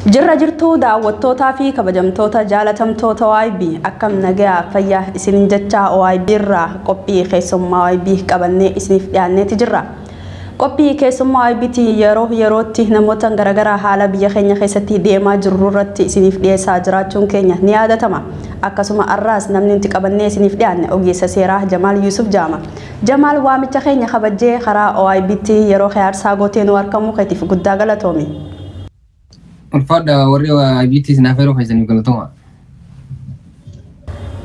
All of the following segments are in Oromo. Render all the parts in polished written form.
Jirra jirtuu daawwattootaa fi kabajamtoota jaalatamtoota OIB, akkam nagayaa fayyaa isinin jechaa, OIB irraa qophii keessummaa OIB qabannee isiniif dhiyaanneeti jirra. Qophii keessummaa OIBti yeroo yerootti namoota garaagaraa haala biyya keenya keessatti deemaa jirru irratti isiniif dhiyeessaa jiraachuun keenya ni yaadatama. Akkasuma har'aas namni nuti qabannee isiniif dhiyaanne ogeessa seeraa Jamaal Yuusuf Jaama. Jamaal, waamicha keenya kabajjee karaa OIBtti yeroo aarsaa gootee nu argamuu keetiif guddaa galatoomi. Ulfaadha, warri OIBttis naaf yeroo keessaniif galatooma.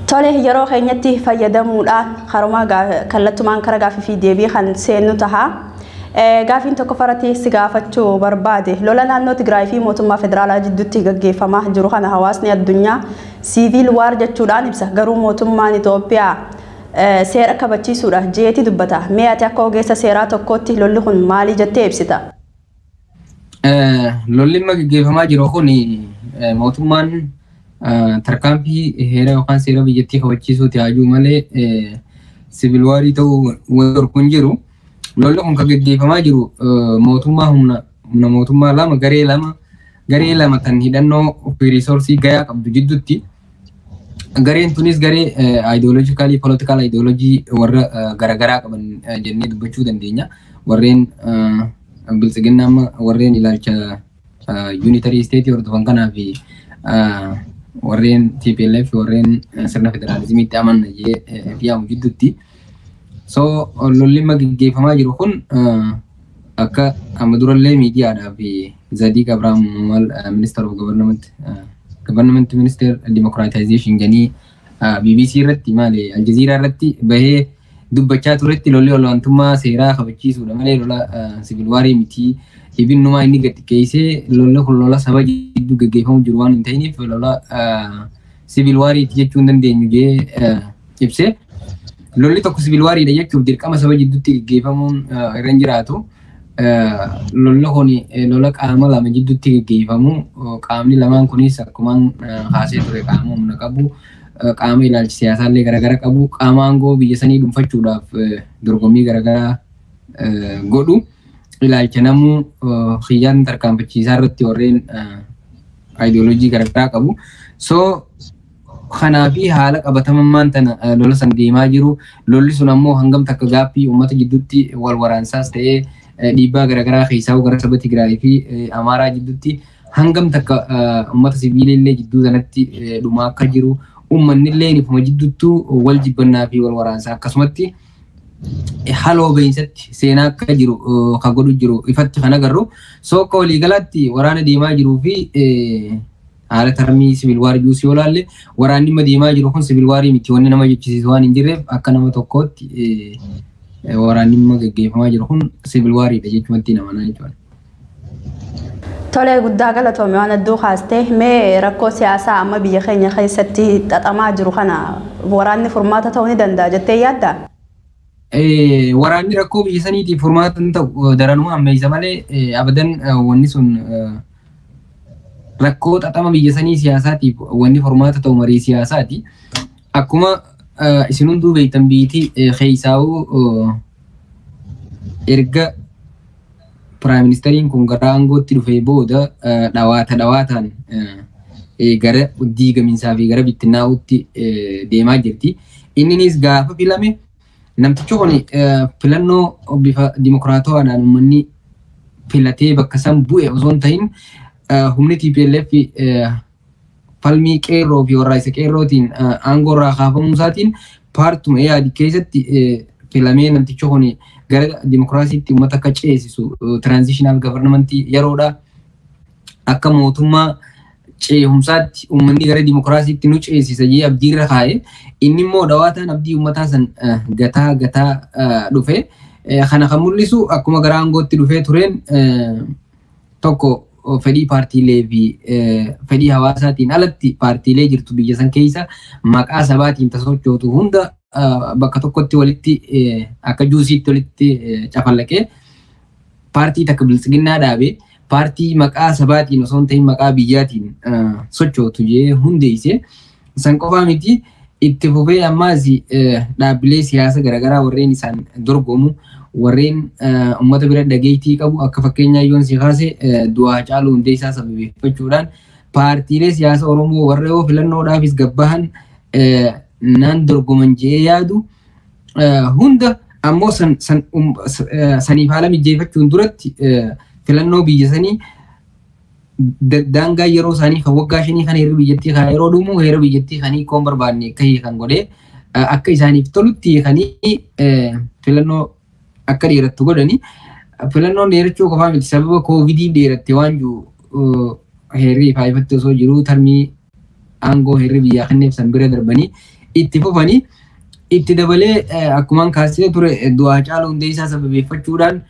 Tole, yeroo keenyatti fayyadamuudhaan karuma kallattumaan kara gaaffii fi deebii kan seennu taha. Gaaffiin tokko faratti si gaafachuu barbaade, lola naannoo Tigraay fi mootummaa federaalaa jidduutti gaggeeffamaa jiru kana hawaasni addunyaa civil war jechuudhaan ibsa. Garuu mootummaan Itoophiyaa seera kabachiisuudha jeeti dubbata. Mee ati akka ogeessa seeraa tokkootti lolli kun maali jettee ibsita? Lolli amma gaggeeffamaa jiru kun mootummaan tarkaanfii heera yookaan seera biyyattii kabachiisuuti haajuu malee civil warii ta'uu waan hin jiru. Lolli kun kan gaggeeffamaa jiru mootummaa humna mootummaa lama, garee lama kan hidhannoo fi resourceii gayaa qabdu jidduutti. Gareen tunis garee ideologicalii, political ideology warra garaagaraa qaban jennee dubbachuu dandeenya. Warreen biltsiginnaa amma warreen ilaalcha unitary state hordofan kanaa fi warreen TPLF, warreen sirna federaalizimiitti amanna jee yaamu jidduutti. So lolli amma gaggeeffamaa jiru kun akka amma durallee miidiyaadhaa fi Zadiq Abrahaam maal Minister of Government Minister Democratization jedhanii BBC irratti, maali, Aljazeera irratti bahee dubbachaa turetti, lolli olaantummaa seeraa kabachiisuudha malee lola civil warii miti. Ibinnumaa inni gad xiqqeessee lolli kun lola saba jidduu gaggeeffamu jiru waan hin ta'iniif lola civil wariiti jechuu hin dandeenyu jee ibsee. Lolli tokko civil wariidha jechuuf dirqama saba jidduutti gaggeeffamuun irra hin jiraatu. Lolli kun lola qaama lama jidduutti gaggeeffamu. Qaamni lamaan kunis akkumaan kaasee ture qaama humna qabu, qaama ilaalcha siyaasaallee garaagara qabu, qaama aangoo biyya sanii dhuunfachuudhaaf dorgommii garaagaraa godhu. Ilaalcha namuu xiyyaan tarkaanfachiisaa irratti warreen ideology garaagaraa qabu. So kanaa fi haala qabatamummaan tana lola san deemaa jiru. Lolli sun ammoo hangam takka gaaffii uummata jidduutti wal waraansaas ta'ee dhiibbaa garaagaraa keessaa gara saba Tigraay fi Amaaraa jidduutti hangam takka uummata siviilii jidduu sanatti dhumaa akka jiru, uummanni illee ifuma jidduuttuu wal jibbannaa fi wal waraansaa akkasumatti haloo beeksatti seenaa akka jiru kan godhu jiru ifatti kan agarru. So akka waliigalaatti waraana deemaa jiruu fi haala termii civil warii juus yoo ilaalle, waraanni amma deemaa jiru kun civil warii miti wanni nama jechisiisu waan hin jirreef, akka nama tokkootti waraanni amma gaggeeffamaa jiru kun civil wariidha jechuumatti nama jechuudha. Tolee, guddaa galatoome waan hedduu kaastee. Mee rakkoo siyaasaa amma biyya keenya keessatti xaxamaa jiru kana waraanni furmaata ta'uu ni danda'a jettee yaaddaa? Waraanni rakkoo biyya saniitiif furmaata hin ta'u, daranuu ammeessa malee abadan wanni sun rakkoo xaxama biyya sanii siyaasaatiif wanni furmaata ta'u marii siyaasaati. Akkuma isin hunduu beektan, biitii keessaa'uu erga prime ministeriin kun gara aangootti dhufee booda dhawaata dhawaataan gara diigamiinsaa fi gara bittinnaa'uutti deemaa jirti. Inninis gaafa filame namtichi kun filannoo bifa dimokiraatawaadhaan uummanni filatee bakka san bu'e osoo hin ta'in, humni TPLF falmii qeerroo fi warraaqsa qeerrootiin aangoo irraa kaafamuu isaatiin paartuma yaadi keessatti filamee, namtichi kun gara dimokiraasiitti uummata akka ceesisu, transitional governmentii yeroodha, akka mootummaa ceehumsaatti uummanni gara dimokiraasiitti nu ceesisa jee abdiirra kaa'e, inni immoo dhawaataan abdii uummataa san gataa gataa dhufe. Kana kan mul'isu akkuma gara aangootti dhufee tureen tokko fedhii paartiilee fi fedhii hawaasaatiin alatti paartiilee jirtu biyya san keessa maqaa sabaatiin tasochootu hunda bakka tokkotti walitti akka juusiitti walitti cafallaqee paartii takka biltsiginnaa dhaabee, paartii maqaa sabaatiin osoo hin ta'in maqaa biyyaatiin sochootu jee hundeesse. San qofaa miti, itti fufee ammaas dhaabbilee siyaasa garaagaraa warreen isaan dorgomu, Warreen uummata bira dhageettii qabu akka fakkeenyaa yoon si kaase du'aa Haacaaluu Hundeessaa sababeeffachuudhaan paartiilee siyaasa Oromoo warra yoo filannoodhaafis gabbahan naan dorgoman jedhee yaadu hunda ammoo saniif haala mijeeffachuun duratti filannoo biyya sanii daangaa yeroo isaanii kan waggaa 5 kan heerri biyyattii kan yeroo dhumu heera biyyattii kan hiikoon barbaanne akka hiikan godhee akka isaaniif tolutti hiikanii filannoo akka dheerattu godhanii. Filannoon dheerachuu qofaa miti, sababa koovidiif dheeratte waan jiru heerri ifaa ifatti osoo jiruu tarmii aangoo heerri biyyaa kenneef san bira darbanii itti fufanii itti dabalee akkumaan kaasee ture du'aa Haacaaluu Hundeessaa sababeeffachuudhaan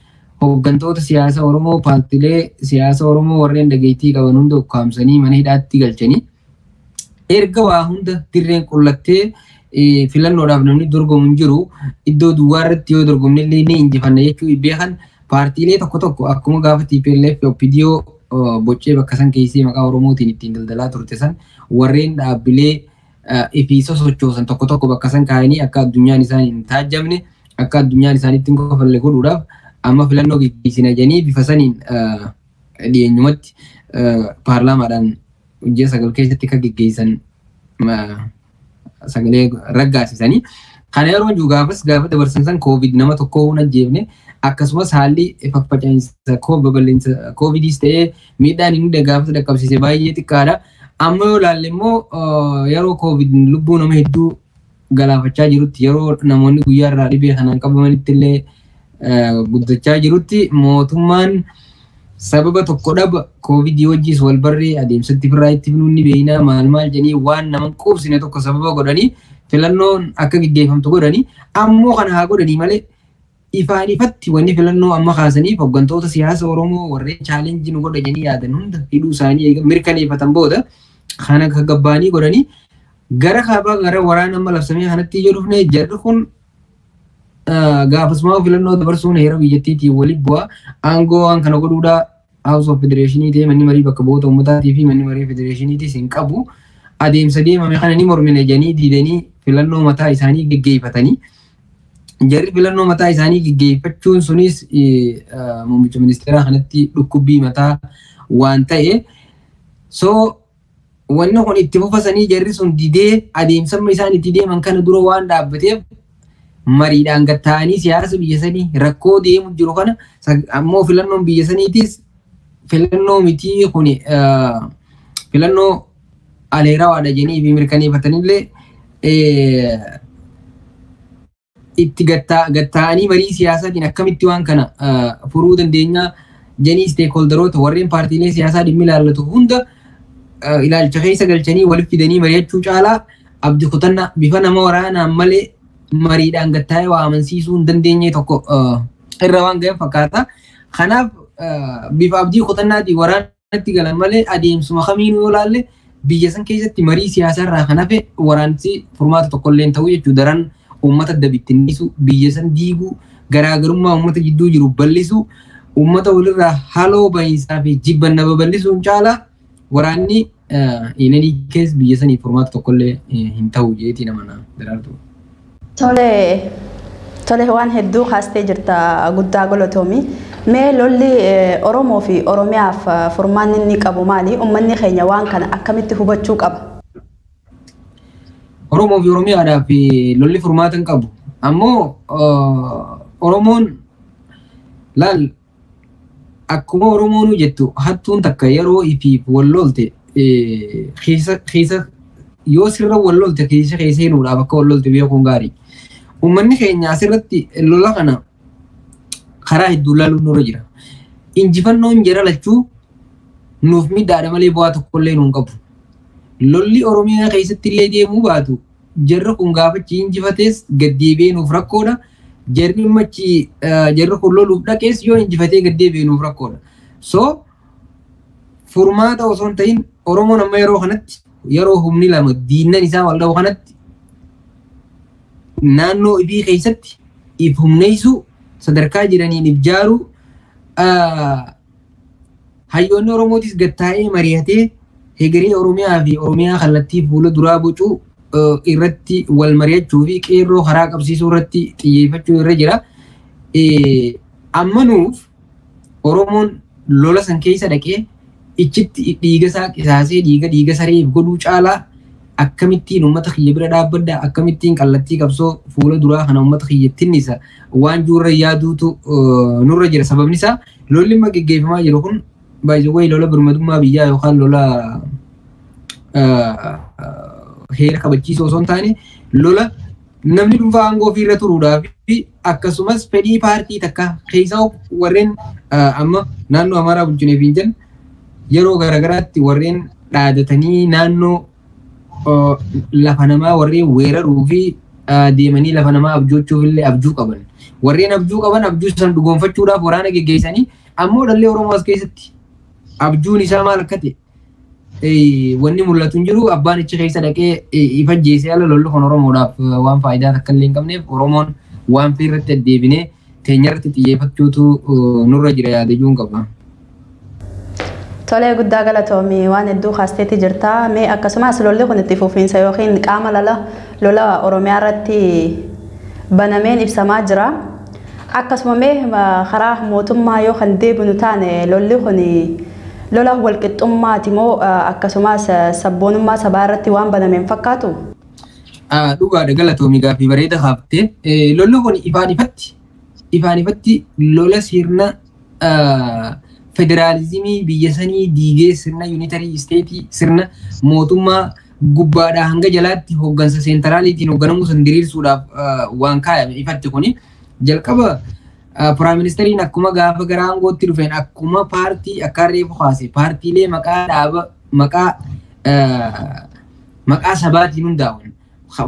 hooggantoota siyaasa Oromoo paartiilee siyaasa Oromoo warreen dhageettii qaban hunda ukkaamsanii mana hidhaatti galchanii erga waa hunda dirreen qullattee filannoodhaaf namni dorgomu hin jiru iddoo duwwaa irratti yoo dorgomne illee ni injifanna jechuu beekan paartiilee tokko tokko akkuma gaafa TPLF OPDO boccee bakka san keessee maqaa Oromootiin ittiin daldalaa turte san warreen dhaabbilee ifii sosochoosan tokko tokko bakka san kaayanii akka addunyaan isaan hin taajjabne akka addunyaan isaanitti hin kofalle godhuudhaaf amma filannoo geggeessina jedhanii bifa saniin dhiyeenyumatti paarlaamaadhaan ji'a 9 keessatti akka geggeessan sagalee raggaasisanii. Kana yeroo jiru gaafas gaafa dabarsan san koovid nama tokko hin ajjeefne akkasumas haalli faffaca'iinsa babal'insa koovidiis ta'ee miidhaan inni gaafas dhaqqabsiise baay'ee xiqqaadha. Amma yoo ilaalle immoo yeroo koovid lubbuu nama hedduu galaafachaa jirutti yeroo namoonni guyyaa irraa dhibee kanaan qabamanitti illee guddachaa jirutti mootummaan sababa tokko dhaba koovidii wajjis wal barree adeemsatti firraa itti finuun ni beeknaa maal maal jedhanii waan nama quubsine tokko sababa godhanii filannoon akka gaggeeffamtu godhanii ammoo kana haa godhanii malee ifaan ifatti wanni filannoo amma kaasaniif hooggantoota siyaasa Oromoo warreen chaalenjii nu godha jedhanii yaadan hunda hidhuu isaanii mirkaneeffatan booda kana gabbaanii godhanii gara kaabaa gara waraana amma labsamee kanatti yoo dhufne jarri kun gaafasumaa filannoo dabarsuun heera biyyattiitiin walitti bu'a aangoo waan kana godhuudhaa House of Federationii ta'e manni marii bakka bu'oota uummataatii fi manni marii Federationiitis hin qabu. Adeemsa deemame kana ni mormine jedhanii diidanii filannoo mataa isaanii geggeeffatanii. Jarri filannoo mataa isaanii geggeeffachuun sunis muummicha ministeeraa kanatti dhukkubbii mataa waan ta'e. So wanni kun itti fufasanii jarri sun didee adeemsa isaan itti deeman kana dura waan dhaabbateef mariidhaan gatta'anii siyaasa biyya sanii rakkoo deemu jiru kana ammoo filannoon biyya saniitis filannoo mitii kuni filannoo aleerawaadha jedhanii fi mirkaneeffatanillee itti gatta'anii marii siyaasaatiin akkamitti waan kana furuu dandeenya jedhanii isteekholdaroota warreen paartiilee siyaasaa dhimmi ilaallatu hunda ilaalcha keessa galchanii walitti fidanii mari'achuu caalaa abdii kutannaa bifa nama waraanaan malee mariidhaan gattaa'ee waa amansiisuu hin dandeenye tokko irra waan ga'e fakkaata. Kanaaf bifa abdii kutannaatiin waraanatti galan malee adeemsuma kamiinuu yoo ilaalle biyya san keessatti marii siyaasaa irraa kan hafe waraansi furmaata tokkollee hin ta'u jechuudha. Daran uummata dabittinnisu biyya san diiguu garaagarummaa uummata jidduu jiru bal'isu uummata walirraa haloo bahiinsaa fi jibbanna babal'isuun caalaa waraanni inanii keessa biyya saniif furmaata tokkollee hin ta'u jeetii nama na daraartu. Tole waan hedduu kaastee jirta guddaa galatoomi. Mee lolli Oromoo fi Oromiyaaf furmaanni inni qabu maali? Uummanni keenya waan kana akkamitti hubachuu qaba? Oromoo fi Oromiyaadhaaf lolli furmaata hin qabu. Ammoo Oromoon laal akkuma Oromoonuu jettu hattuun takka yeroo ifiif wal lolte keessa yoo sirra wal lolte keessa keessa hinuudhaaf akka wal lolte beekuun gaarii. Uummanni keenya asirratti lola kana karaa hedduu ilaaluun nurra jira. Injifannoon jara lachuu nuuf miidhaadha malee bu'aa tokkollee nuun qabu. Lolli Oromiyaa keessatti illee deemuu baatu jarri kun gaafachi injifatees gad deebi'ee nuuf rakkoodha. Jarri machi jarri kun loluuf dhaqees yoo injifatee gad deebi'ee nuuf rakkoodha. So furmaata osoo hin ta'in Oromoon amma yeroo kanatti yeroo humni lama diinnan isaa wal dhabu kanatti naannoo ifii keessatti if humneessuu sadarkaa jiraniin if jaaruu hayyoonni Oromootis gattaa'ee mari'atee hegeree Oromiyaa fi Oromiyaa kallattii fuula duraa bocuu irratti wal mari'achuu fi qeerroo karaa qabsiisuu irratti xiyyeeffachuu irra jira. Amma nuuf Oromoon lola san keessa dhaqee ichitti dhiiga isaa qisaasee dhiiga sareef godhuu caalaa akkamittiin uummata kiyya bira dhaabbadha, akkamittiin kallattii qabsoo fuula duraa kana uummata kiyya tinnisa waan juurra yaaduutu nurra jira. Sababni isaa lolli amma geggeeffamaa jiru kun baay'ee lola birmadummaa biyyaa yookaan lola heera kabachiisuu osoo hin taane lola namni dhuunfaa aangoo ofiirra turuudhaa fi akkasumas fedhii paartii takka keessaa warreen amma naannoo Amaaraa bulchineef hin jennu yeroo garaagaraatti warreen dhaadatanii naannoo lafa namaa warreen weeraruu fi deemanii lafa namaa abjoochuuf illee abjuu qaban. Warreen abjuu qaban abjuu san dhugoonfachuudhaaf waraana geggeessanii ammoo dhalli Oromoo as keessatti abjuun isaa maal akka ta'e wanni mul'atu hin jiru. Abbaan ichi keessa dhaqee ifajjeesee ala lolli kun Oromoodhaaf waan faayidaa takka illee hin qabneef Oromoon waan irratti deddeebinee teenyarratti xiyyeeffachuutu nurra jira yaadachuun qaba. Tolee, guddaa galatoomii, waan hedduu kaasteetti jirta. Mee akkasumas lolli kun itti fufiinsa yookiin qaama lola Oromiyaa irratti banameen ibsamaa jira. Akkasuma mee karaa mootummaa yoo kan deebinu taane, lolli kun lola walqixxummaati moo akkasumas sabboonummaa sabaa irratti waan banameen fakkaatu? Dhugaadha, galatoomii, gaaffii bareeda kaaftee. Lolli kun ifaan ifatti lola sirna federaalizimii biyya sanii diigee sirna unitary state, sirna mootummaa gubbaadhaa hanga jalaatti hooggansa centraliitiin hoogganamuu san diriirsuudhaaf waan kaayame ifatti. Kuni jalqaba prime ministeriin akkuma gaafa gara aangootti dhufeen akkuma paartii akka reefu kaase paartiilee maqaa dhaaba maqaa sabaatiin hundaa'uun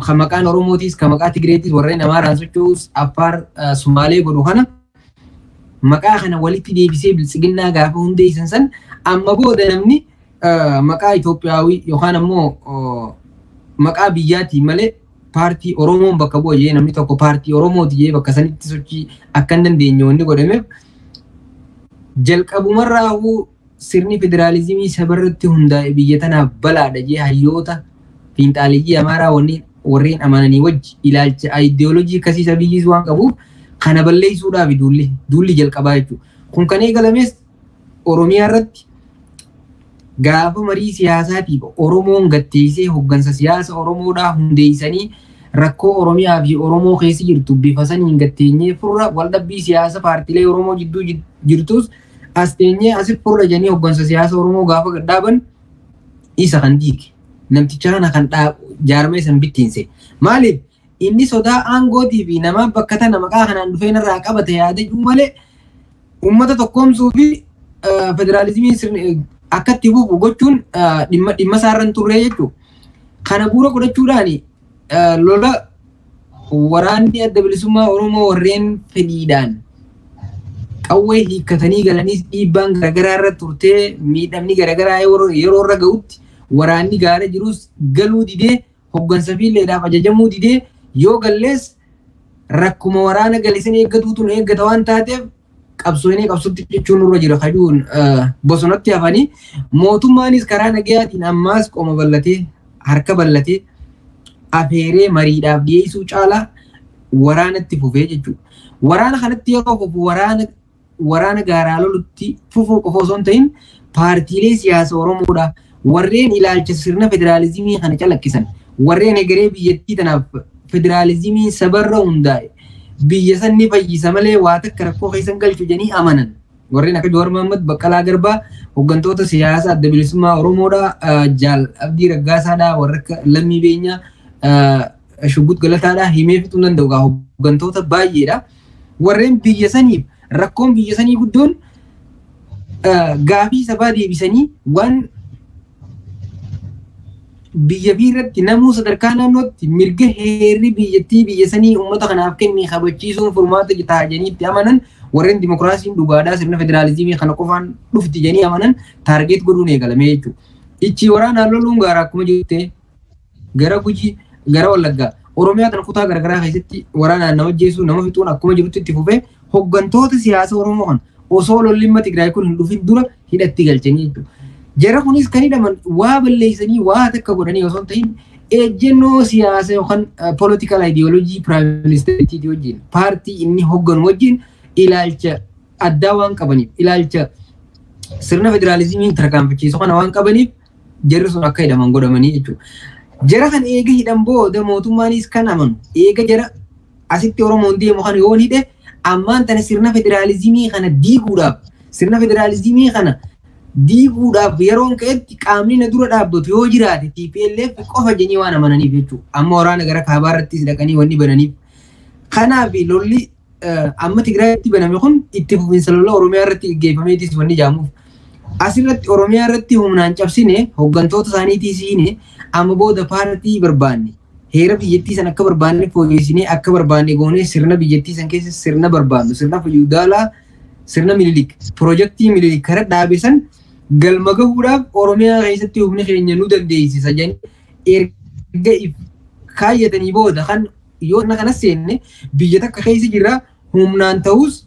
kan maqaan Oromootis kan maqaa Tigireetis warreen Amaaraan socho'us Affaar Sumaalee godhu kana maqaa kana walitti deebisee biltsiginnaa gaafa hundeessan san amma booda namni maqaa Itoophiyaawii yookaan ammoo maqaa biyyaatiin malee paartii Oromoon bakka bu'a jee namni tokko paartii Oromooti jee bakka sanitti sochii akka hin dandeenye wanni godhameef jalqabumarraahuu sirni federaalizimii sabarratti hundaa'e biyya tanaaf balaadha jee hayyoota fiinxaaleeyyii Amaaraa wanni warreen amananii wajji ilaalcha ayidiyoolojii akkasii sabiyyiis waan qabuuf kana balleessuudhaaf duulli jalqabaa jechuudha. Kun kan eegalames Oromiyaa irratti gaafa marii siyaasaatiif Oromoon gatteessee hooggansa siyaasa Oromoodhaa hundeessanii rakkoo Oromiyaa fi Oromoo keessa jirtu bifa saniin gatteenyee furra, waldhabbii siyaasa paartiilee Oromoo jidduu jirtus as teenyee asif furra jedhanii hooggansa siyaasa Oromoo gaafa gadhaaban isa kan diige. Namticha kana kan jaarmee san bittiinse. Maaliif inni sodaa aangootii fi nama bakka tana maqaa kanaan dhufee narraa qabate yaadachuu malee uummata tokkoomsuu fi federaalizimiin akka itti fufu gochuun dhimma isaarra hin turre jechuudha. Kana bu'uura godhachuudhaan lola waraanni Adda Bilisummaa Oromoo warreen fedhiidhaan qawwee hiikkatanii galaniis dhiibbaan garaagaraa irra turtee miidhamni garaagaraa yeroo irra ga'utti waraanni gaara jirus galuu didee hoggansa fiilleedhaaf ajajamuu didee yoo gallees rakkuma waraana galisan eeggatuutu nu eeggata waan taateef qabsoolee qabsootti jechuun nurra jira kajuun bosonatti hafanii mootummaanis karaa nagayaatiin ammaas qoma bal'atee harka bal'atee afeeree mariidhaaf dhiyeessuu caalaa waraanatti fufee jechuudha. Waraana kanatti yeroo fufu waraana gaaraa lolutti fufuu qofa osoo hin ta'in paartiilee siyaasa Oromoodha warreen ilaalcha sirna federaalizimii kana calaqqisan, warreen egeree biyyattii tanaaf federaalizimiin sabarra hundaa'e biyya san ni fayyisa malee waa takka rakkoo keessan galchu jedhanii amanan. Warreen akka Jawaar Mohaammed, Baqqalaa Garbaa, hooggantoota siyaasaa Adda Bilisummaa Oromoodha, Jaal Abdii Raggaasaadha, warra akka Lammii Beenyaa, Shuggut Galataadha, himee fixuu danda'u gaa hooggantoota baay'eedha. Warreen biyya saniif rakkoon biyya sanii guddoon gaafii sabaa deebisanii waan biyya irratti namuu sadarkaa naannootti mirga heerri biyyattii biyya sanii uummata kanaaf kenne kabachiisuun furmaata ta'a jedhanii itti amanan, warreen dimokiraasiin dhugaadhaa sirna federaalizimii kana qofaan dhufti jedhanii amanan target godhuun eegalame jechuudha. Ichi waraanaan loluun gaara akkuma jirte gara Gujii, gara Wallaggaa, Oromiyaa kana kutaa garaagaraa keessatti waraanaan nama ajjeesuu, nama fixuun akkuma jirutti itti fufee hooggantoota siyaasa Oromoo kana osoo lolli Tigraay kun hin dhufin dura hidhatti galchanii jechuudha. Jara kunis kan hidhaman waa balleessanii waa takka godhanii osoo hin ta'in ejjennoo siyaasa yookaan political ideology prime ministeriitii wajjin, paartii inni hoogganu wajjin Ilaalcha addaa waan qabaniif, ilaalcha sirna federaalizimii tarkaanfachiisu kana waan qabaniif jarri sun akka hidhaman godhamanii jechuudha. Jara kan eega hidhan booda mootummaanis kan amanu eega jara asitti Oromoon deemu kan yoon hidhe ammaan tana sirna federaalizimii kana diiguudhaaf, sirna federaalizimii kana diiguudhaaf yeroon ka'etti qaamni na dura dhaabbatu yoo jiraate TPLF qofa jedhanii waan amananiif jechuudha. Amma waraana gara kaabaa irrattis dhaqanii wanni bananiif. Kanaaf lolli amma Tigraayitti baname kun itti fufiinsa lola Oromiyaa irratti gaggeeffameetis wanni jaamuuf. Asirratti Oromiyaa irratti humnaan cabsine, hooggantoota isaaniitii siine, amma booda paartii barbaanne, heera biyyattii san akka barbaanne fooyyessinee, akka barbaanne goonee, sirna biyyattii san keessa sirna barbaannu, sirna fiyuudaalaa, sirna Minilik, piroojeektii Minilik kara dhaabe san galma gahuudhaaf Oromiyaa keessatti humni keenya nu dandeessisa jedhanii erga kaayyatanii booda kan yoo kana seenne biyya takka keessa jirra, humnaan ta'us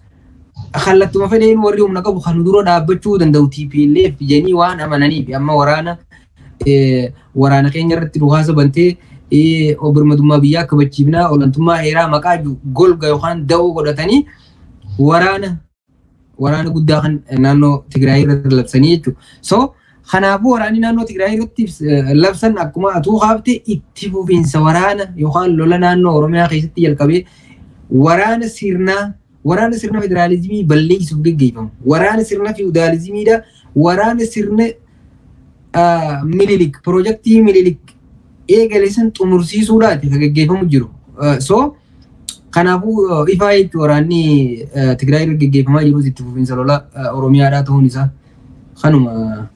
kallattuma fedheen warri humna qabu kan dura dhaabbachuu danda'u TPLF jedhanii waan amananiif amma waraana keenya irratti dhukaasa bantee birmadummaa biyyaa kabachiifnaa, olaantummaa heeraa maqaa golga yookaan da'oo godhatanii waraana guddaa kan naannoo Tigraay irratti labsanii jechuudha. So kanaafuu waraanni naannoo Tigraay irratti labsan akkuma atuu kaafte itti fufiinsa waraana yookaan lola naannoo Oromiyaa keessatti jalqabee, waraana sirnaa, waraana sirna federaalizimii balleessuuf gaggeeffamu, waraana sirna fiwudaalizimiidha, waraana sirna Minilik, piroojeektii Minilik eegale san xumursiisuudhaati kan gaggeeffamu jiru. So kanaafuu ifaa jechuun waraanni Tigraay irra gaggeeffamaa jirus itti fufiinsa lola Oromiyaadhaa ta'uun isaa kanuma.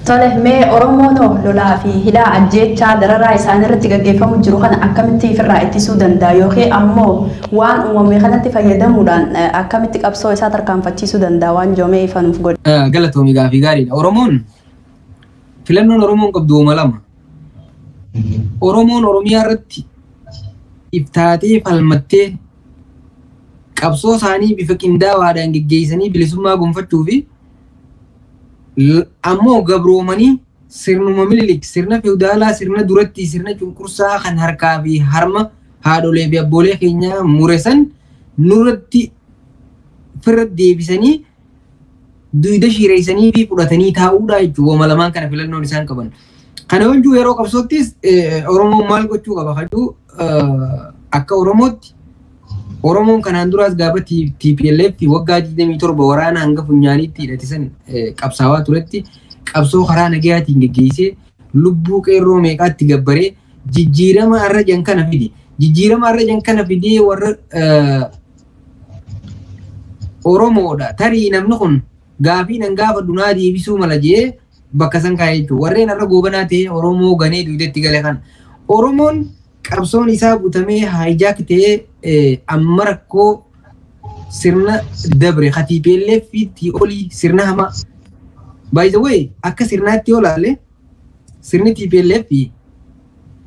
Tole, mee Oromoon lolaa fi hidhaa, ajjeechaa, dararaa isaan irratti gaggeeffamu jiru kana akkamitti ofirraa ittisuu danda'a yookiin ammoo waan uumame kanatti fayyadamuudhaan akkamitti qabsoo isaa tarkaanfachiisuu danda'a waan joomee ifa nuuf godhe? Galatoomii, gaafii gaariidha. Oromoon filannoon Oromoon qabdu uuma lama. Oromoon Oromiyaa irratti iftaatee falmattee qabsoo isaanii bifa qindaawaadhaan geggeessanii bilisummaa gonfachuu fi ammoo gabroomanii sirnuma Minilik, sirna feudaalaa, sirna duratti, sirna cunqursaa kan harkaa fi harma haadholee fi abboolee keenyaa muresan nurratti firra deebisanii duyda shireessanii fi fudhatanii taa'uudha jechuudha. Wama lamaan kana filannoon isaan qaban. Kana wanjuu yeroo qabsoottis Oromoon maal gochuu qaba kajuu, akka Oromootti Oromoon kanaan duraas gaafa TPLF waggaa 27 waraana hanga funyaaniitti hidhate san qabsaawaa turetti qabsoo karaa nagayaatiin geggeessee, lubbuu qeerroo meeqaatti gabbaree jijjiirama har'a jan kana fide. Jijjiirama har'a jan kana fidee warra Oromoodha. Tarii namni kun gaafii nan gaafadhu naa deebisuu mala jee bakka san kaa'ee jechuudha. Warreen har'a Goobanaa ta'ee Oromoo ganee duudatti gale kana. Oromoon qabsoon isaa butamee hijack ta'ee amma rakkoo sirna dabre ka TPLF fi olii sirna hamaa. By the way, akka sirnaatti yoo ilaalle sirni TPLF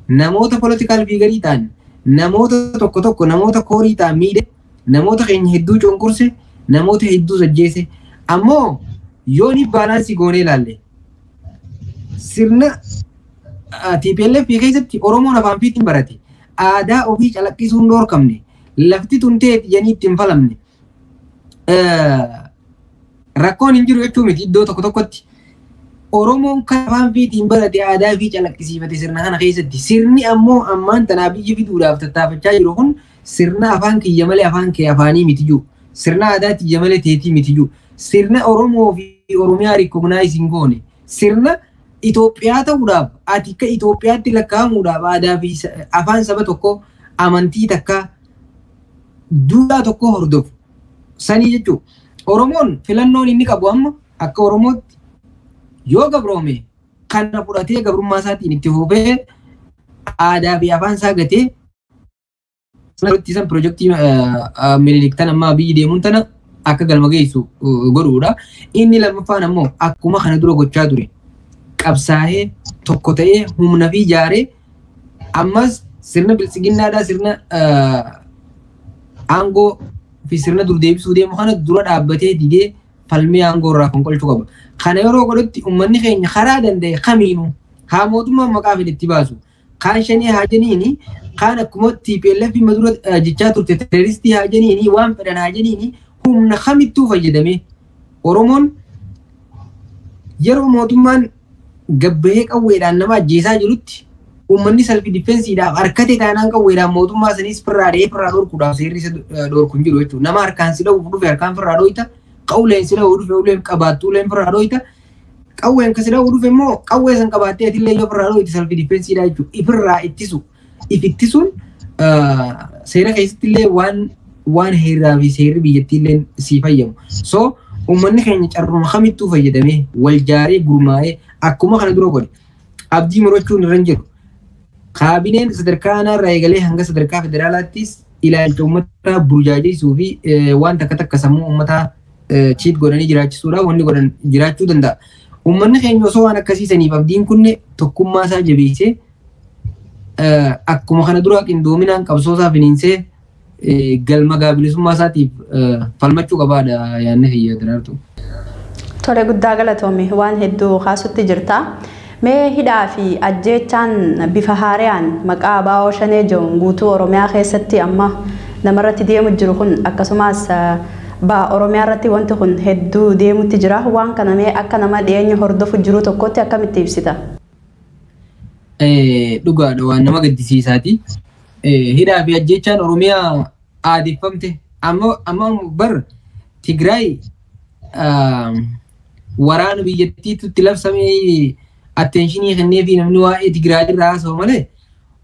namoota political figure ta'an, namoota tokko tokko, namoota core ta'an miidhe, namoota keenya hedduu cunqurse, namoota hedduu ajjeese. Ammoo yoo ni balance goonee ilaalle sirna TPLF keessatti Oromoon afaan fiitiin barate, aadaa ofii calaqqisuun dhoorkamne, lafti tun ta'eeti jedhanii itti hin falamne. Rakkoon hin jiru jechuu miti iddoo tokko tokkotti. Oromoon kan afaan fiitiin barate aadaa fi calaqqisiifate sirna kana keessatti. Sirni ammoo ammaan tanaa biyya fiduudhaaf tattaafachaa jiru kun sirna afaan kiyya malee afaan kee afaanii miti jiru. Sirna aadaa tiyya malee teetii miti jiru. Sirna Oromoo fi Oromiyaa recognize hin goone. Sirna Itoophiyaa ta'uudhaaf, ati akka Itoophiyaatti lakkaa'amuudhaaf aadaa fi afaan saba tokkoo, amantii takkaa, duudhaa tokko hordofu. Sanii jechuudha. Oromoon filannoon inni qabu amma akka Oromootti yoo gabroome kana fudhatee gabrummaa isaatiin itti fufee aadaa fi afaan isaa gatee san piroojeektii Minilik tan ammaa biyyi deemuun tana akka galma geessu godhuudha. Inni lammaffaan ammoo akkuma kana dura gochaa ture qabsaa'ee tokko ta'ee humna fi ijaaree ammas sirna biltsiginnaadhaa, sirna aangoo fi sirna dur deebisuu deemu kana dura dhaabbatee didee falmee aangoo irraa fonqolchuu qaba. Kana yeroo godhutti uummanni keenya karaa danda'e kamiinuu haa mootummaan maqaa fedhe itti baasu. Kaan shanee haa jeniini, kaan akkuma TPLF madura jechaa turte teroristii haa jeniini, waan fedhan haa jeniini, humna kamittuu fayyadamee Oromoon yeroo mootummaan gabbahee qawweedhaan nama ajjeesaa jirutti uummanni self defensiidhaaf harkate taanaan qawweedhaan mootummaa sanis firraa dhahee firraa dhorkuudhaaf seerri isa dhorku hin jiru jechuudha. Nama harkaan si dha'uuf dhufe harkaan firraa dhoyita, qawween si dha'uuf dhufe uleen qabaattu uleen firraa dhoyita. Qawween kan si dha'uuf dhufe immoo qawwee san qabaattee atillee yoo firraa dhoyite self defensiidha jechuudha. Ifirraa ittisu. If ittisuun seera keessatti illee waan heeraa fi seerri biyyattii illee sii fayyamu. So uummanni keenya carruma kamittuu fayyadamee wal jaaree gurmaa'ee akkuma kana dura godhe abdii murachuun irra hin jiru. Kaabineen sadarkaa aanaarraa eegalee hanga sadarkaa federaalaattis ilaalcha uummataa burjaajeessuu fi waan takka takka sammuu uummataa cheat godhanii jiraachisuudhaaf wanni godhan jiraachuu danda'a. Uummanni keenya osoo waan akkasiisaniif abdiin kunne tokkummaa isaa jabeessee akkuma kana dura qindoominaan qabsoo isaa finiinsee galma bilisummaa isaatiif falmachuu qabaadha yaadni kiyya Daraartuu. Tole, guddaa galatoome, waan hedduu kaasutti jirta. Mee hidhaa fi ajjeechaan bifa haaraan maqaa ABO Shanee jedhuun guutuu Oromiyaa keessatti amma namarratti deemu jiru kun, akkasumas Oromiyaa irratti wanti kun hedduu deemutti jira. Waan kana mee akka nama dhiyeenya hordofu jiru tokkotti akkamitti ibsita? Dhugaadha, waan nama gaddisiisaati. Hidhaa fi ajjeechaan Oromiyaa aadeffamte amma bar Tigraay waraana biyyattiitti labsamee attention kennee fi namni waa'ee Tigraay irraa haasa'u malee,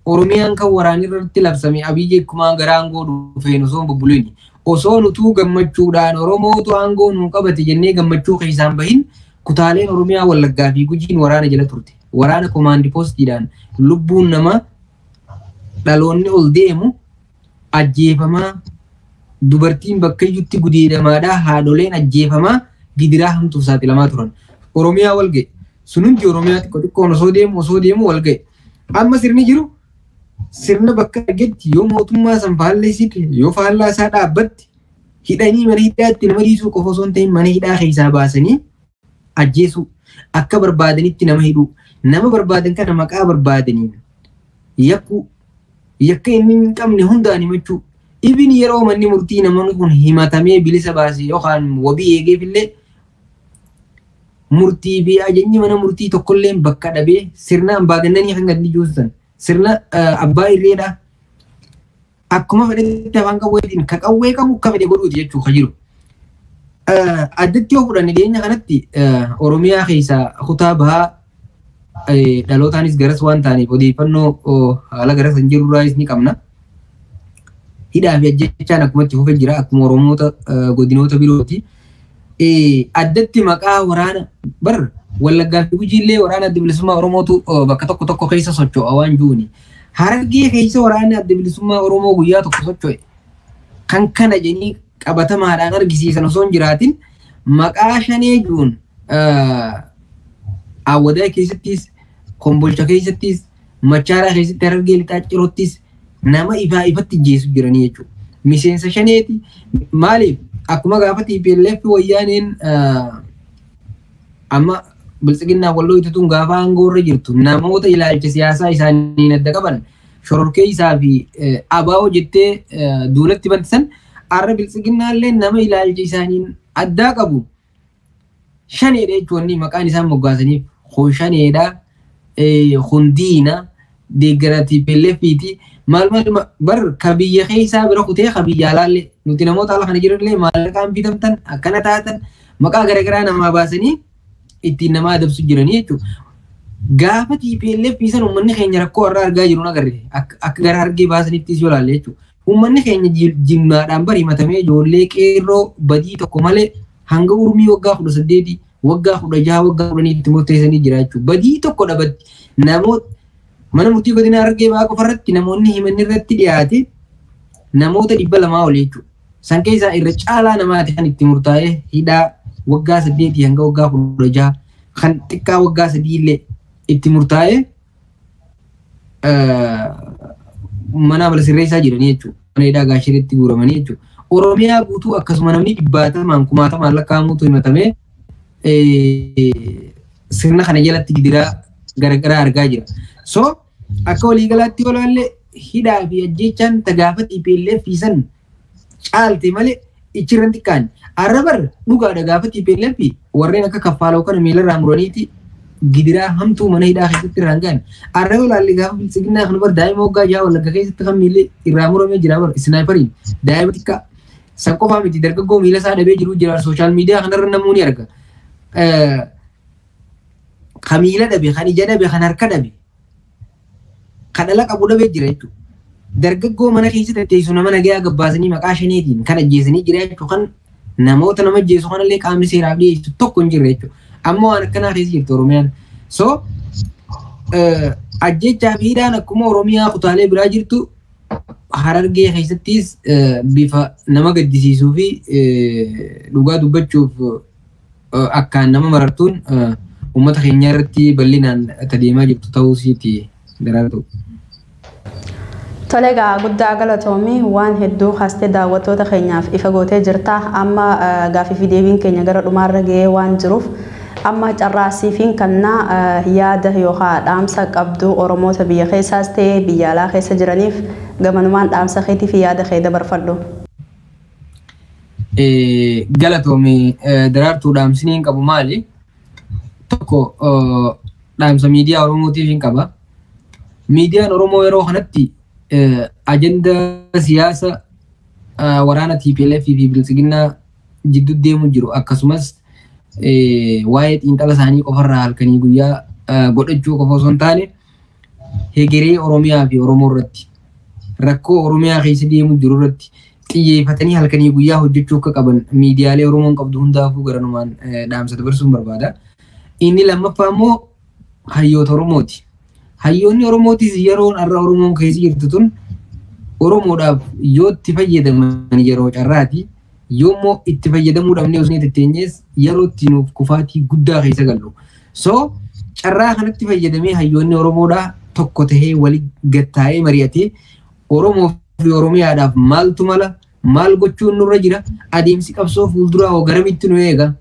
Oromiyaan kan waraanni irratti labsame Abiyyi akkuma gara aangoo dhufeen osoo hin bubbuliin, osoo nutuu gammachuudhaan Oromootu aangoo nuu qabate jennee gammachuu keessaan bahin, kutaaleen Oromiyaa Wallaggaa fi Gujiin waraana jala turte. Waraana command postiidhaan lubbuun nama dhaloonni ol deemu ajjeefamaa, dubartiin bakka iyyutti gudeedamaadhaa, haadholeen ajjeefamaa, gidiraa hamtuuf saaxilamaa turan. Oromiyaa wal ga'e. Sun hundi Oromiyaa xiqqoo xiqqoon osoo deemu wal ga'e. Amma sirni jiru sirna bakka argetti yoo mootummaa san faalleessite, yoo faallaa isaa dhaabbatti, hidhanii mana hidhaatti nama dhiisuu qofa osoo hin ta'in mana hidhaa keessaa baasanii ajjeesuu, akka barbaadanitti nama hidhuu, nama barbaadan kana maqaa barbaadaniin yakkuu, yakka inni hin qabne hundaan himachuu. Ibin yeroo manni murtii namoonni kun himatamee bilisa baase yookaan wabii eegeef illee, murtii fi ajajni mana murtii tokkollee bakka dhabee sirna ambaagannanii kan gadi juusan, sirna abbaa irreedha. Akkuma fedhetti afaan qawweetiin ka qawwee qabu akka fedhe godhuuti jechuu ka jiru. Addatti yoo fudhanne, dhiyeenya kanatti Oromiyaa keessaa kutaa bahaa, dhalootaanis garas waan ta'aniif odeeffannoo haala garas hin jirurraayis ni qabna. Hidhaa fi ajjechaan akkuma itti fufee jira, akkuma Oromoota godinoota birooti. Addatti maqaa waraana bar Wallaggaa fi Gujiillee waraana Adda Bilisummaa Oromootu bakka tokko tokko keessa socho'a waan jiruuni. Harargee keessa waraanni Adda Bilisummaa Oromoo guyyaa tokko socho'e kan kana jedhanii qabatamaadhaan argisiisan osoo hin jiraatin, maqaa shanee jiruun Awwadaa keessattis, Kombolcha keessattis, Machaaraa keessatti, Harargee Lixaa Cirottis nama ifaa ifatti jeessu jiranii jechuudha. Miseensa shaneeti. Maaliif akkuma gaafa TPLF wayyaaneen amma biltsiginnaa walloo itituun gaafa aangoo irra jirtu namoota ilaalcha siyaasaa isaaniin adda qaban shororkeessaa fi ABO jettee duulatti bantisan, arra biltsiginnaallee nama ilaalcha isaaniin addaa qabu shaneedha jechuun maqaan isaan moggaasaniif kun shaneedha, hundiina deeggara TPLFiti, maal maal bar ka biyya keessaa bira kutee ka biyya alaallee nuti namoota ala kana jiranillee maallaqaan bitamtan akkana taatan maqaa garaagaraa namaa baasanii ittiin nama adabsu jiranii jechuudha. Gaafa TPLF san uummanni keenya rakkoo irraa argaa jiru agarre, akka gara hargee baasanittis yoo ilaalle jechuudha. Uummanni keenya jimmaadhaan bari himatamee ijoollee qeerroo badii tokko malee hanga urmii waggaa 18, waggaa 16, waggaa 10tti murteessanii jira jechuudha. Badii tokko dhabatti namoota mana murtii godina Harargee Bahaa qofa irratti namoonni himanni irratti dhiyaate namoota 200 ol jechuudha. San keessaa irra caalaa namaati kan itti murtaa'ee hidhaa waggaa 8 hanga waggaa 16, kan xiqqaa waggaa 3 illee itti murtaa'ee mana amala sirreessaa jiranii jechuudha. Mana hidhaa Gaashiritti guuramanii jechuudha. Oromiyaa guutuu akkasuma namni dhibbaatamaan kumaatamaan lakkaa'amutu himatamee sirna kana jalatti gidiraa garaagaraa argaa jira. So Akka waliigalaatti yoo ilaalle hidhaa fi ajjeechaan gaafa TPLF san caalte malee ichirran xiqqaan. Arra bar dhugaadha gaafa TPLF warreen akka kaffaaloo kana miilarraa muraniiti gidiraa hamtuu mana hidhaa keessatti irraan ga'an. Arra yoo ilaalle gaafa biltsiginnaa kana bar daa'ima waggaa 6 Wallagga keessatti kan miilli irraa muramee jira bar isnaayipariin daa'ima xiqqaa. San qofaa miti dargaggoo miila isaa dhabee jiru jira sooshaal miidiyaa kanarra namuu ni arga. Kan miila dhabe, kan ija dhabe, kan harka dhabe, kan dhala qabu dhabee jira jechuudha. Dargaggoo mana keessa tetteessu nama nagayaa gabbaasanii maqaa shaniitiin kan ajjeesanii jira jechuudha. Kan namoota nama ajjeesu kanallee qaamni seeraaf dhiyeessu tokko hin jirre jechuudha. Amma waan akkanaa keessa jirti Oromiyaan. So ajjechaa fi hidhaan akkuma Oromiyaa kutaalee biraa jirtu Harargee keessattis bifa nama gaddisiisuu fi dhugaa dubbachuuf akkaan nama marartuun uummata keenya irratti bal'inaan adeemaa jirtu ta'uu isiiti daraartu. Tole egaa guddaa galatoomii waan hedduu haastee daawwattoota keenyaaf ifa gootee jirta. Amma gaaffii fi deebiin keenya gara dhumaarra ga'ee waan jiruuf amma carraasiifiin kannaa yaada yookaan dhaamsa qabdu Oromoota biyya keessaas ta'ee biyya alaa keessa jiraniif gamanumaan dhaamsa keetii fi yaada kee dabarfadhu. Galatoomii daraartuu dhaamsiniin hin qabu maali? Tokko dhaamsa miidiyaa Oromootiif hin qaba. Miidiyaan Oromoo yeroo kanatti ajandaa siyaasa waraana TPLF fi Biltsiginnaa jidduu deemu jiru akkasumas waa'ee xiinxala isaanii qofarraa halkanii guyyaa godhachuu qofa osoo hin taane hegeree Oromiyaa fi Oromoo irratti rakkoo Oromiyaa keessa deemu jiru irratti xiyyeeffatanii halkanii guyyaa hojjechuu akka qaban miidiyaalee Oromoon qabdu hundaafuu garanumaan dhaamsa dabarsuun barbaada. Inni lammaffaa immoo hayyoota Oromooti. Hayyoonni Oromootis yeroon har'a Oromoon keessa jirtu tun Oromoodhaaf yoo itti fayyadaman yeroo carraati. Yoommoo itti fayyadamuu dhabnee osoo hin teenyees yeroo itti nuuf kufaatii guddaa keessa gallu. So carraa kanatti fayyadamee hayyoonni Oromoodhaa tokko tahee wali gattaa'ee mari'atee Oromoo fi Oromiyaadhaaf maaltu mala maal gochuun nurra jira adeemsi qabsoo fuulduraa hoo garamitti nu eega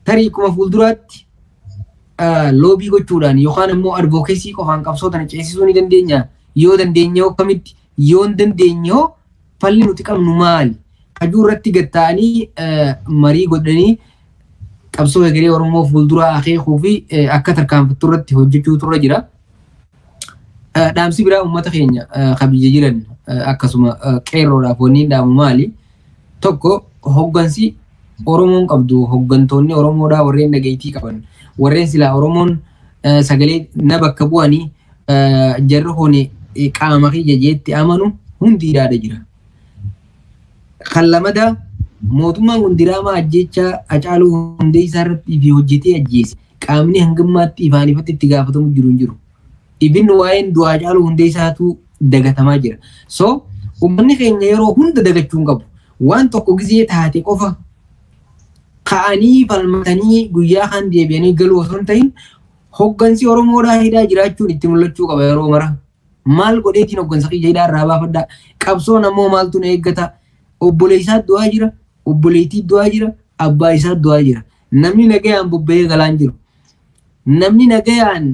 tarii kuma fuulduraatti lobby gochuudhaan yookaan immoo advocacy qofaan qabsoo tana ceesisuu ni dandeenya yoo dandeenye hoo akkamitti yoo hin dandeenye hoo falli nuti qabnu maali hajuu irratti gatta'anii marii godhanii qabsoo egeree Oromoo fuulduraa akeekuu fi akka tarkaanfattu irratti hojjechuutu irra jira. Dhaamsi biraa uummata keenya kan biyya jiran akkasuma qeerroodhaaf wanni dhaamu maali? Tokko hoggansi Oromoon qabdu hoggantoonni Oromoodhaa warreen dhageettii qaban warreen silaa Oromoon sagalee na bakka bu'anii jarri kun qaama kiyya jeetti amanu hundi hidhaadha jira. Kan lamadaa mootummaan kun diraamaa ajjeechaa Hacaaluu Hundeessaa irratti fi hojjetee ajjeese qaamni hangammaatti ifaan ifatti itti gaafatamu jiru hin jiru. Ibin waa'een du'aa Hacaaluu Hundeessaatu dagatamaa jira. So uummanni keenya yeroo hunda dagachuu hin qabu. Waan tokko gizee taate qofa ka'anii falmatanii guyyaa kan deebi'anii galuu osoo hin ta'in hoggansi Oromoodhaa hidhaa jiraachuun itti mul'achuu qaba yeroo mara. Maal godheetiin hoggansa kiyya hidhaa irraa baafadhaa? Qabsoon ammoo maaltu na eeggata? Obboleessaa du'aa jira, obboleettii du'aa jira, abbaa isaa du'aa jira. Namni nagayaan bobba'ee galaan jiru. Namni nagayaan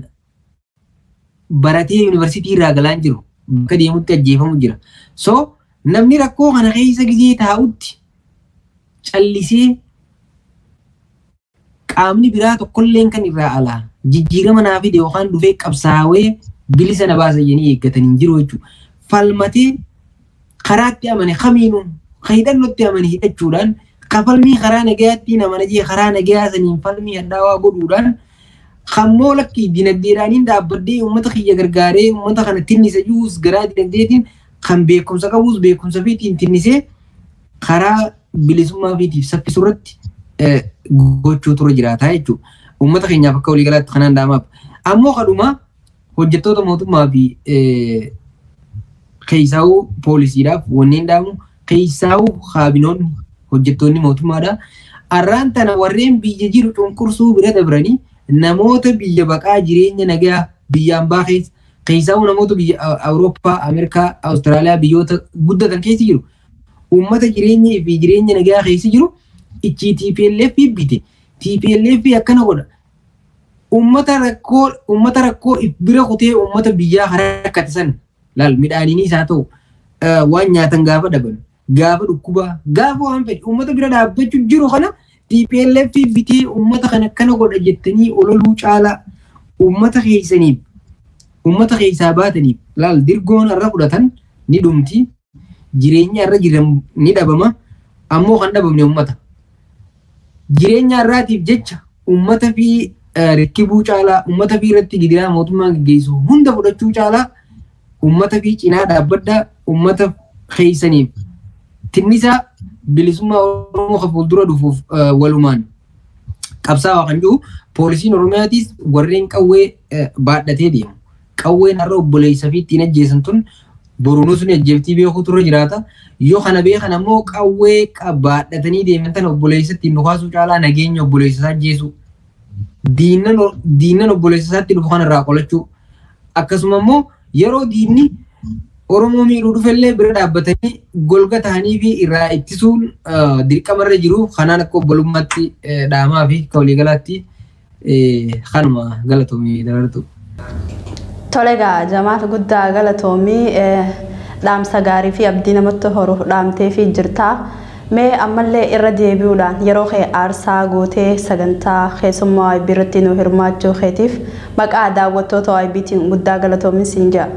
baratee yuunivarsiitii irraa galaan jiru. Bakka deemutti ajjeefamu jira. So namni rakkoo kana keessa gizee taa'utti callisee qaamni biraa tokkolleen kan irraa alaa jijjiirama naa fide yookaan dhufee qabsaawee bilisa na baasa jedhanii eeggatanii hin jiru jechuudha. Falmatee karaatti amane kamiinuu kan hidhannootti amane hidhachuudhaan kan falmii karaa nagayaatti amana jee karaa nagayaa saniin falmii hadhaawaa godhuudhaan kammoo lakkii dinagdeedhaaniin dhaabbadhee uummata kiyya gargaaree uummata kana tinnisa jiruus garaa dinagdeetiin kan beekumsa qabus beekumsa fiitiin tinnisee karaa bilisummaa fiitiif saffisu irratti gochuu tura jiraata jechuudha. Uummata keenyaaf akka waliigalaatti kanaan dhaamaaf. Ammoo kadhuma hojjettoota mootummaa fi keessaawuu poolisiidhaaf wanneen dhaamu keessaawuu kaabinoonni hojjettoonni mootummaadha. Arraan tana warreen biyya jiru cunqursuu bira dabranii namoota biyya baqaa jireenya nagaa biyya ambaa keessa keessaawuu namoota biyya Awurooppaa, Ameerikaa, Awustiraaliyaa biyyoota guddatan keessa jiru. Uummata jireenya fi jireenya nagaa keessa jiru ichi TPLF bite. TPLF akkana godha. Uummata rakkoo bira kutee uummata biyyaa rakkate san laal, midhaaniinis haa ta'u, waan nyaatan gaafa dhaban, gaafa dhukkubaa, gaafa waan fedhe uummata bira dhaabbachuu jiru kana TPLF bitee uummata kana akkana godha jettanii ololuu caalaa uummata keessaniif, uummata keessaa baataniif laal, dirgoon irra fudhatan ni dhumti, jireenya irra jiran ni dhabama, ammoo kan dhabamne uummata. Jireenya irraatiif jecha uummata fi rikkibuu caalaa, uummata fi irratti gidiraa mootummaan gaggeessu hunda fudhachuu caalaa, uummata fi cinaa dhaabbadhaa, uummata keessaniif tinnisaa bilisummaa Oromoo kan fuuldura dhufuuf walumaan qabsaa'aa kan jiru. Poolisiin Oromiyaatis warreen qawwee baadhatee deemu. Qawween har'a obboleessa fi ittiin ajjeesan tun borunus ni ajjeeftii beekuutu irra jiraata. Yoo kana beekan ammoo qawwee baadhatanii deeman tana obboleessa ittiin dhukaasuu caalaa nageenya obboleessa isaa ajjeesuu. Diinnan obboleessa isaatti dhufu kanarraa qolachuu. Akkasuma immoo yeroo diinni Oromoo miidhuu dhufellee bira dhaabbatanii golga ta'anii fi irraa ittisuun dirqama irra jiru. Kanaan akka obbolummaatti dhaamaa fi akka waliigalaatti kanuma. Galatoomii Darartu. Tole egaa Jamaal, guddaa galatoomii, dhaamsa gaarii fi abdii namatti horu dhaamtee fi jirta. Mee ammallee irra deebi'uudhaan yeroo kee aarsaa gootee sagantaa keessummaa OIB irratti nu hirmaachuu keetiif maqaa daawwattoota OIBtiin guddaa galatoomin siin jedha.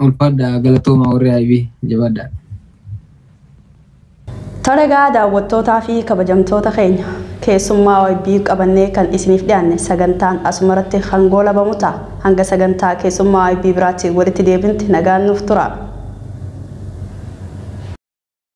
Ulfaadha, galatooma warri OIB, jabaadha. Tole egaa daawwattootaa fi kabajamtoota keenya, keessummaa OIB qabannee kan isiniif dhiyaanne sagantaan asumarratti kan goolabamu ta'a. Hanga sagantaa keessummaa OIB biraatti walitti deebinti nagaan nuuf tura.